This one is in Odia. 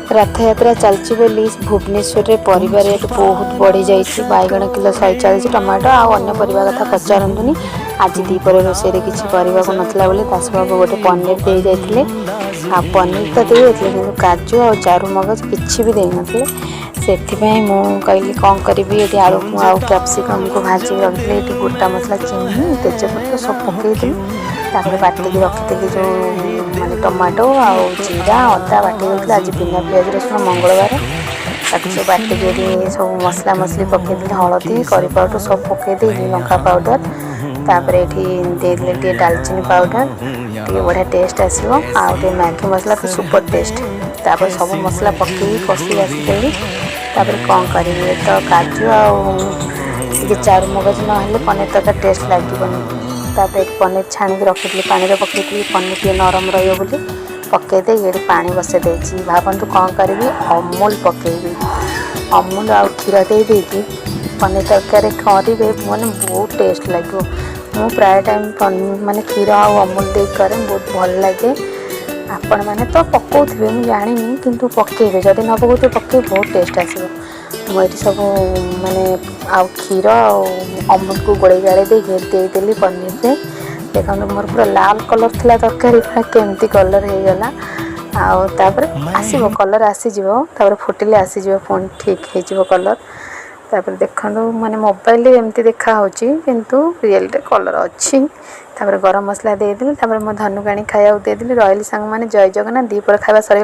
ରଥଯାତ୍ରା ଚାଲିଛି ବୋଲି ଭୁବନେଶ୍ୱରରେ ପରିବା ରେଟ୍ ବହୁତ ବଢ଼ିଯାଇଛି। ବାଇଗଣ କିଲୋ 140, ଟମାଟୋ ଆଉ ଅନ୍ୟ ପରିବା କଥା ପଚାରନ୍ତୁନି। ଆଜି ଦ୍ୱିପହରେ ରୋଷେଇରେ କିଛି କରିବାକୁ ନଥିଲା ବୋଲି ଦାସବାବୁ ଗୋଟେ ପନିର ଦେଇ ଯାଇଥିଲେ। ଆଉ ପନିର ତ ଦେଇ ଯାଇଥିଲେ, କିନ୍ତୁ କାଜୁ ଆଉ ଚାରୁ ମଗଜ କିଛି ବି ଦେଇନଥିଲେ। ସେଥିପାଇଁ ମୁଁ କହିଲି, କ'ଣ କରିବି? ଏଠି ଆଳୁ ଆଉ କ୍ୟାପ୍ସିକମ୍କୁ ଭାଜିକି ରଖିଥିଲି। ଏଠି ଗୋଟା ମସଲା, ଚିନି, ତେଜପତ୍ର ସବୁ ପକାଇଥିଲି। ତାପରେ ବାଟିକି ରଖିଥିଲି ଯେଉଁ ମାନେ ଟମାଟୋ ଆଉ ଜିରା, ଅଦା ବାଟିକି ରଖିଥିଲି। ଆଜି ବିନା ପିଆଜ ରସୁଣ, ମଙ୍ଗଳବାର। ତାକୁ ସବୁ ବାଟିକି ଏଠି ସବୁ ମସଲା ମସଲି ପକାଇଥିଲି, ହଳଦୀ, କରି ପାଉଡ଼ର ସବୁ ପକାଇ ଦେଇକି, ଲଙ୍କା ପାଉଡ଼ର, ତାପରେ ଏଠି ଦେଇଦେଲି ଟିକେ ଡାଲଚିନି ପାଉଡ଼ର, ଟିକେ ବଢ଼ିଆ ଟେଷ୍ଟ ଆସିବ, ଆଉ ଟିକେ ମ୍ୟାଗି ମସଲା ତ ସୁପର ଟେଷ୍ଟ। ତାପରେ ସବୁ ମସଲା ପକାଇକି କଷି ଆସିଦେଲି। ତାପରେ କ'ଣ କରିବି ତ, କାଜୁ ଆଉ ଟିକେ ଚାରୁ ମଗଜ ନହେଲେ ପନିର ତରକାରୀ ଟେଷ୍ଟ ଲାଗିବନି। ତାପରେ ଏଠି ପନିର ଛାଣିକି ରଖିଥିଲି, ପାଣିରେ ପକାଇଥିଲି, ପନିର ଟିକେ ନରମ ରହିବ ବୋଲି। ପକାଇ ଦେଇକି ଏଠି ପାଣି ବସାଇ ଦେଇଛି। ଭାବନ୍ତୁ କ'ଣ କରିବି? ଅମୁଲ ପକାଇବି। ଅମୁଲ ଆଉ କ୍ଷୀର ଦେଇ ଦେଇକି ପନିର ତରକାରୀ କରିବେ, ମାନେ ବହୁତ ଟେଷ୍ଟ ଲାଗିବ। ମୁଁ ପ୍ରାୟ ଟାଇମ୍ ମାନେ କ୍ଷୀର ଆଉ ଅମୁଲ ଦେଇକି କରେ, ବହୁତ ଭଲ ଲାଗେ। ଆପଣମାନେ ତ ପକାଉଥିବେ, ମୁଁ ଜାଣିନି, କିନ୍ତୁ ପକାଇବେ। ଯଦି ନ ପକାଉଥିବେ, ପକାଇବେ, ବହୁତ ଟେଷ୍ଟ ଆସିବ। ମୁଁ ଏଠି ସବୁ ମାନେ ଆଉ କ୍ଷୀର ଆଉ ଅମୁଲକୁ ଗୋଳେଇ ଗାଳେଇ ଦେଇକି ଦେଇଦେଲି ପନିରରେ। ଦେଖନ୍ତୁ, ମୋର ପୁରା ଲାଲ କଲର୍ ଥିଲା ତରକାରୀ, ପୁରା କେମିତି କଲର୍ ହେଇଗଲା। ଆଉ ତାପରେ ଆସିବ କଲର୍, ଆସିଯିବ। ତାପରେ ଫୁଟିଲେ ଆସିଯିବ, ପୁଣି ଠିକ୍ ହେଇଯିବ କଲର୍। ତାପରେ ଦେଖନ୍ତୁ, ମାନେ ମୋବାଇଲରେ ଏମିତି ଦେଖାହେଉଛି, କିନ୍ତୁ ରିଏଲରେ କଲର୍ ଅଛି। ତାପରେ ଗରମ ମସଲା ଦେଇଦେଲି। ତାପରେ ମୋ ଧନୁକୁ ଆଣି ଖାଇବାକୁ ଦେଇଦେଲି। ରହିଲି ସାଙ୍ଗମାନେ, ଜୟ ଜଗନ୍ନାଥ। ଦ୍ୱିପହର ଖାଇବା ସରିଗଲା।